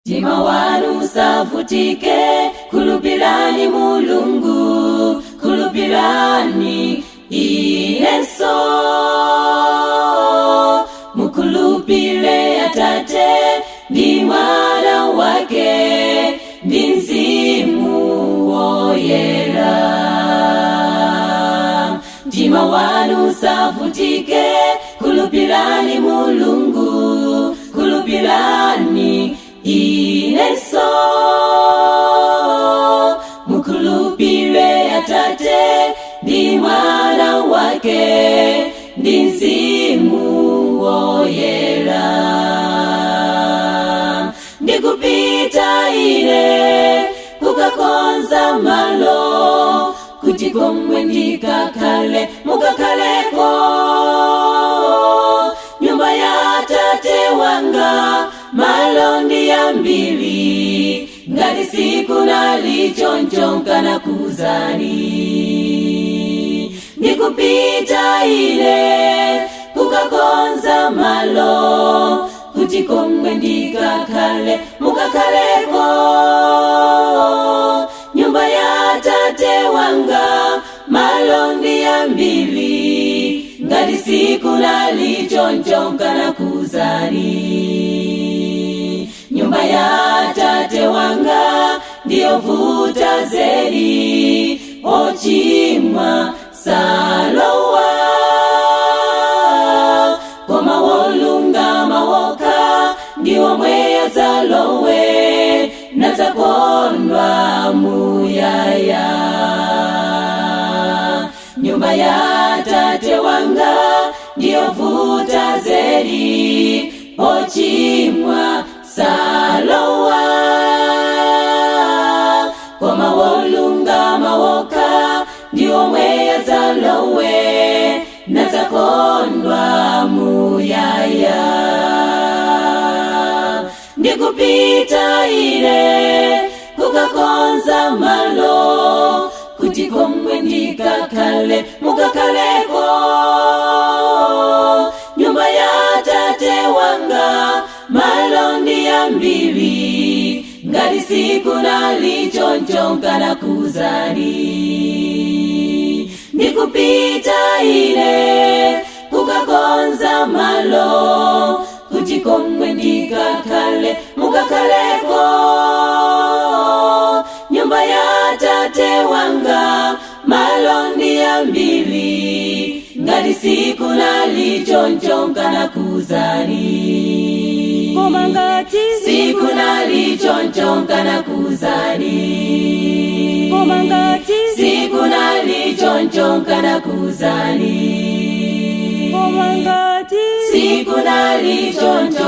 Mtima wanu usavutike, khulupirani Mulungu, khulupirani inenso. Mukhulupire Atate ndi Mwana wake ndi Mzimu Woyera. Mtima wanu usavutike, khulupirani Mulungu, khulupirani inenso. Mukhulupire Atate ndi Mwana wake ndi Mzimu Woyera. Ndikupita ine kukakonza malo, kuti komwe ndikakhale mukakhaleko. Nyumba ya Tate wanga malo ndi ambiri, ngati sikunali choncho nkanakuuzani. Ndikupita ine kukakonza malo, kuti komwe ndikakhale mukakhaleko. Nyumba ya Tate wanga malo ndi ambiri, ngati sikunali choncho nkanakuuzani. Nyumba ya Tate wanga ndiyovuta zedi, ochimwa salowa, koma wolungama wokha ndiwo omwe adzalowe nadzakondwa muyaya. Nyumba ya Tate wanga ndiyovuta zedi, ochimwa salowa, koma wolungama wokha ndiwo omwe adzalowe nadzakondwa muyaya. Ndikupita ine kukakonza malo, kuti komwe ndikakhale mukakhaleko. Nyumba ya Tate wanga malo ndi ambiri, ngati sikunali choncho nkanakuuzani. Ndikupita ine kukakonza malo, kuti komwe ndikakhale mukakhaleko. Nyumba ya Tate wanga malo ndi ambiri, ngati sikunali choncho nkanakuuzani. Koma ngati Sikunali choncho nkanakuuzani. Koma ngati Sikunali choncho nkanakuuzani. Koma ngati Sikunali choncho.